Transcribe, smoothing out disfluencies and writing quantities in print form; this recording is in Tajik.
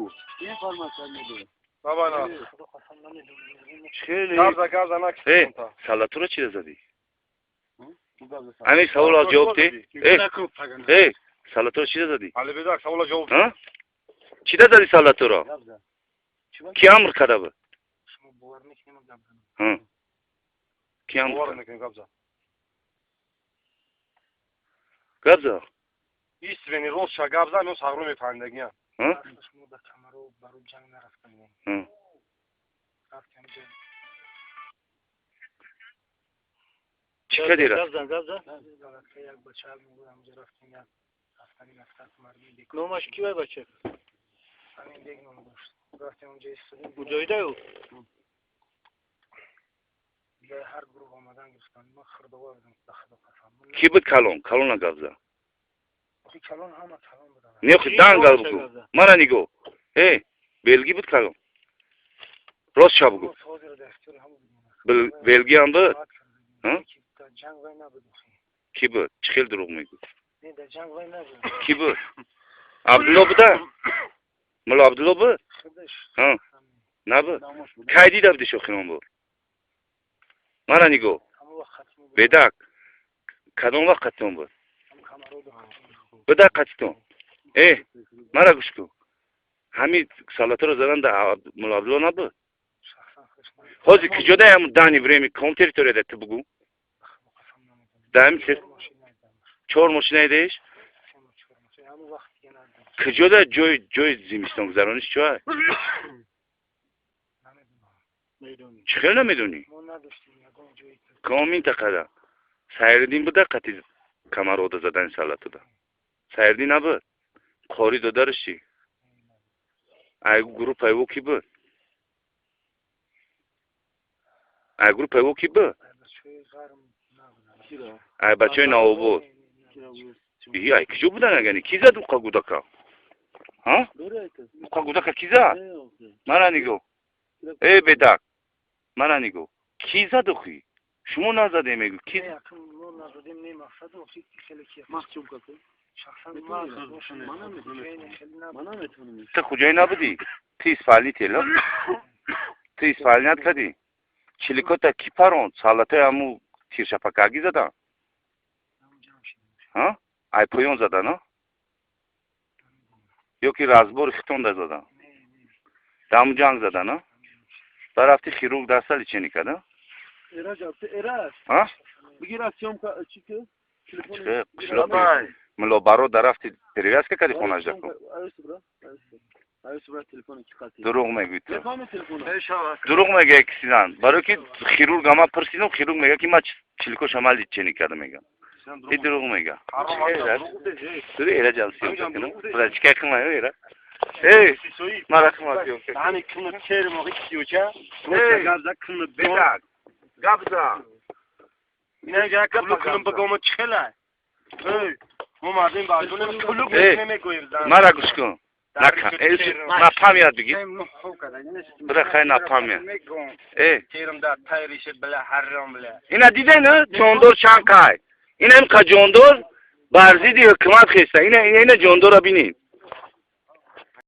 Бугу. Баба, на. Хеле. Гап за, гап за. Э, солдатуро чида задӣ? Ҳамин саволро ҷавоб де. Э, э, солдатуро чида задӣ? Али бедак, савола ҷавоб. А? Чида задӣ солдатуро? Ки амр карда буд? Ҳа. Ки амр Бовар кард? Мекунем, гап за. Гап за. Истивени ростша гап за, мео сағру мефаҳмидагиям. Ҳа? Ҳа. Чӣ кардӣ рафт? Номаш ки вай бача? Муҷоҳида ю? Кӣ буд калон? Калона гап за. Не, охи дангал бугӯ. Мара нигоҳ. Э, белгӣ буд калон. Ростша бугӯ. Белгиам буд? Ҳа? Кӣ буд? Чӣ хел дурӯғ мегӯ? Кӣ буд? Абдулло буда? Мулло Абдулло буд? Ҳа. Набуд? Кай дида будиш охирон бор? Мара нигоҳ. Бедак. Кадом вақт қатитон буд? Буда қатитон? Э, мара гӯш кун. Ҳамин солдаторо задан да Мулло Абдулло набуд? Ҳозир куҷода ҳамун данный время, ком территорияда, ту бугӯ? Да ҳамин чор мошинаи деш? Куҷода ҷои зимистонгузарониш чӯай? Чӣ хел намедонӣ? Ком минтақада? Сайриддин буда қати камарода задани солдатода? Сайриддин набуд? Қори додараш чӣ? Ай группаи ӯ кӣ буд? Ай группаи ӯ кӣ буд? Ай бачаи Навобод. И ай куҷо будан агани? Кӣ зад уқа гудака? Ҳа? Уқа гудака кӣ зад? Мара нигоҳ. Э, бедак. Мара нигоҳ. Кӣ зад охи? Шумо назадем мегӯ. Кӣ? Ту хуҷои набудӣ? Ту исполнитель, а? Ту исполнять кардӣ? Чиликота кӣ паронд? Солдатои ҳамун тиршапакагӣ задан? Ҳа? Ай поён задан, а? Ё ки разбори хитонда задан? Даму ҷанг задан, а? Ба рафти хирург даста лечение кард, а? А? Чӣ қишлоқи Муллобаро дар рафти перевязка кардӣ хонашда ку? Дурӯғ мегӯӣ ту. Дурӯғ мегӯяй кисидан. Барои ки хирург ама пурсидам, хирург мега ки ман чиликоша ман лечение кардам мега. И дурӯғ мега. Дури эра ҷам съёмка кунам. Бира чикай кунам эра? Эй, мара кунам съёмка. Ҳани кимни керим охи киюча? Эй, Гап за, кимни. Бедак. Гап за. Ина ҷа кулу кунум бигомо чихела? Эй, мо мардим баъдунем кулу Эй, мегӯем зан. Мара гӯш кун. Нака. Э, напамяд биги. Бира хай напамяд. Э, Керим да тайриши била ҳарром била. Ина диден, ҷондор чанд қай? Ина имқа ҷондор бар зидди ҳукумат хеста. Ина ина ҷондора бинед.